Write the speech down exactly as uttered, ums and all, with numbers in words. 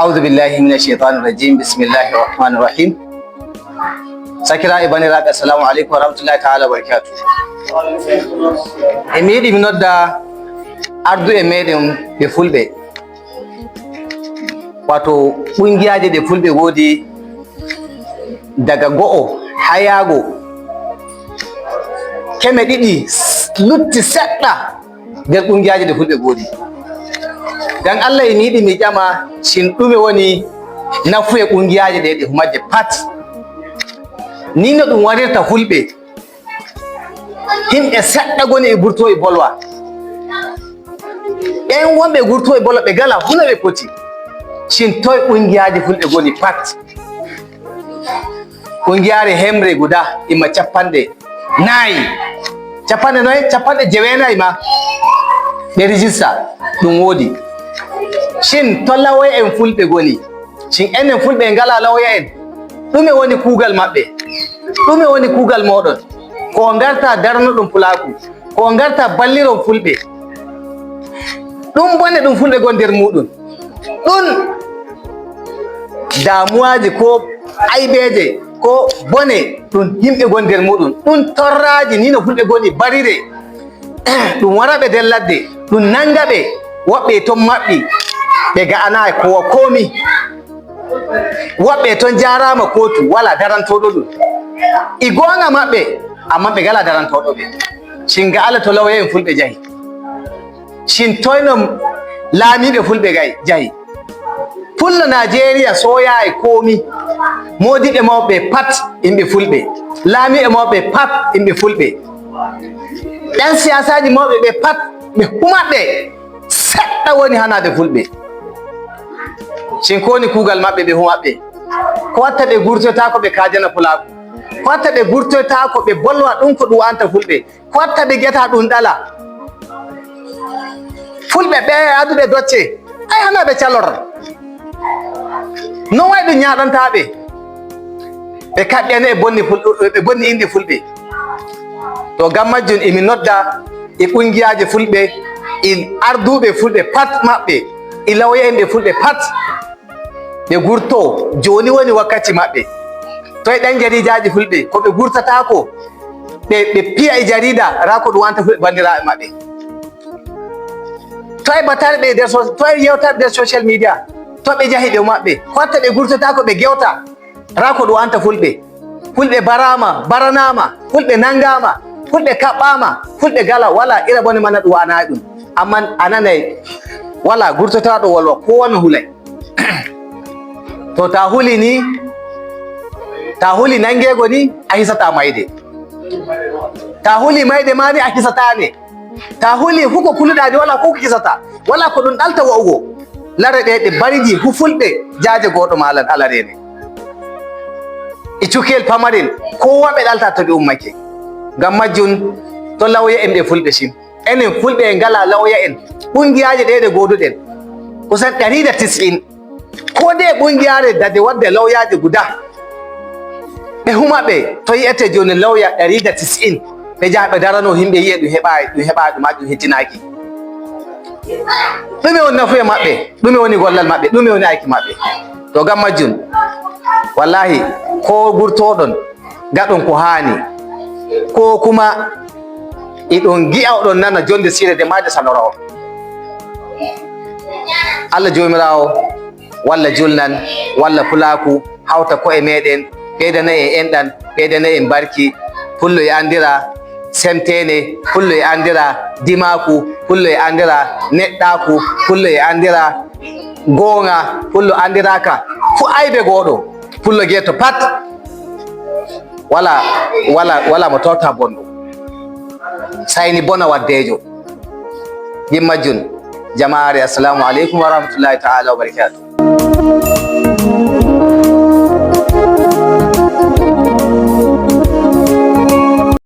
Audu billahi mina sheytani rajim. Bismillahi rahmani rahim. Sakiraaɓe, bandiraaɓe, assalamu aleykum wa rahmatullahi taala wa barakatuh. E mi yiɗi mi nodda ardu e meɗen ɓe fulɓe, wato ɓungiyaaje ɗe fulɓe woodi, daga go'o haa yaago keme ɗiɗi lutti seɗɗa nder ɓungiyaaje ɗe fulɓe goodi. Ngam Allah e mi yiɗi mi ƴama, shin ɗume woni nafu e ɓungiyaaje ɗe, ɗe humajje pat? Ni no ɗum waɗirta fulɓe. Himɓe seɗɗa goni e gurto e bolwa. Ɓen wonɓe gurto e bolwa ɓe gala huna ɓe poti. Shin toy ɓungiyaaje fulɓe goni pat? Ɓungiyaare hemre guda imma capanɗe nayi, capanɗe noye, capanɗe jeweenayi ma ɓe rijista ɗum woodi. Shin to lawoya en fulɓe goni? Shin enen fulɓe en ngala lawoya en? Ɗume woni kuugal maɓɓe? Ɗume woni kuugal mooɗon? Ko on ngarta daranoɗon pulaaku, ko on ngarta balliron fulɓe. Ɗum bone ɗum fulɓe gon nder muɗum. Ɗum damuwaaji ko aybeeje ko bone ɗum yimɓe gon nder muɗum. Ɗum torraaji ni no fulɓe goni barire. Ɗum wara ɓe nder ladde, ɗum nanga ɓe, woɓɓe e ton maɓɓi, ɓe ga'anaayi kowa koomi. Woɓɓe e ton jaaraama kootu, walaa darantooɗo ɗum. E goonga maɓɓe, ammaa ɓe ngalaa darantooɗo ɓe. Shin ga Allah to lawoya en fulɓe jahi? Shin toy non laamiiɓe fulɓe gay jahi? Pullo Najeriya soyaayi koomi. Moodiɓɓe mawɓe pat yimɓe fulɓe. Laamiiɓe mawɓe pat yimɓe fulɓe. Ɗan siyasaaji mawɓe ɓe pat ɓe humaɓɓe. Seɗɗa woni hanaade fulɓe. Shin ko woni kuugal maɓɓe ɓe humaɓɓe? Ko watta ɓe gurtoytaako ɓe kaajana pulaaku? Ko watta ɓe gurtoytaako ɓe bolwa ɗum ko ɗum wanta fulɓe? Ko watta ɓe geta ɗum ɗala? Fulɓe ɓe aduɓe docce, ay hana ɓe calor. Non way ɗum ñaaɗantaaɓe. Ɓe kaɓɓene e bonni ful-, ɓe bonni inɗe fulɓe. To ngam majjum emi nodda e ɓungiyaaje fulɓe, e arduɓe fulɓe pat maɓɓe, e lawye'en ɓe fulɓe pat. Ɓe gurto, jooni woni wakkati maɓɓe. Toy ɗan jaridaaji fulɓe, ko ɓe gurtataako, ɓe, ɓe piya e jarida, raa ko ɗum wanta fulɓe banndiraaɓe maɓɓe. Toy batare ɓe nder so-, toy yewtaɓe nder social media, to ɓe jahi ɓe maɓɓe, ko watta ɓe gurtataako ɓe gewta, raa ko ɗum wanta fulɓe. Fulɓe baraama, baranaama, fulɓe nanngaama, fulɓe kaɓɓaama, fulɓe gala, walaa ira bone mana ɗum wa'anaayi ɗum. Ammaa a nanay, walaa gurtotaaɗo wolwa, koo wano hulay. To taa huli ni, taa huli nanngeego ni, a hisataa mayde. Taa huli mayde maa ni, a hisataa ne. Taa huli hu ko kuluɗaa ni, walaa ko kisataa, walaa ko ɗum ɗalta wa'ugo. Lare ɗe, ɗe bariji hu fulɓe jaaje gooɗo maalan ala reene. E cukel pamarel, ko waɓe ɗalta to ɓe ummake. Ngam majjum, to lawye'en ɓe fulɓe shin. Enen fulɓe en ngalaa lawye'en. Ɓungiyaaje ɗe ɗe gooduɗen. Kusan ɗari da tis'in. Ko nde ɓungiyaare dade waɗde lawyaaje guda. Ɓe huma ɓe, to yi'ete jooni lawya ɗari da tis'in. Ɓe njaha ɓe darano yimɓe yi'e ɗum heɓaay, ɗum heɓaay, ɗum maa ɗum hettinaaki. Ɗume woni nafu e maɓɓe? Ɗume woni gollal maɓɓe? Ɗume woni ayki maɓɓe? To ngam majjum, wallahi, ko gurtooɗon, ngaɗon ko haani. Ko kuma iɗon ngi'a oɗon nana jonde siire de maaje salora on. Allah Joomiraawo walla julnan, walla pulaaku, hawta ko'e meɗen, ɓeydana en enɗan, ɓeydana en barki. Pullo e anndira semteene, pullo e anndira dimaaku, pullo e anndira neɗɗaaku, pullo e anndira goonga, pullo anndiraaka fu aybe gooɗo. Pullo geeto pat wala, wala, wala mo tawta bonɗo. Sayni bona waddeejo. Ngam majjum, jamaare, assalamu aleykum wa rahmatullahi ta'ala wa barakatuh.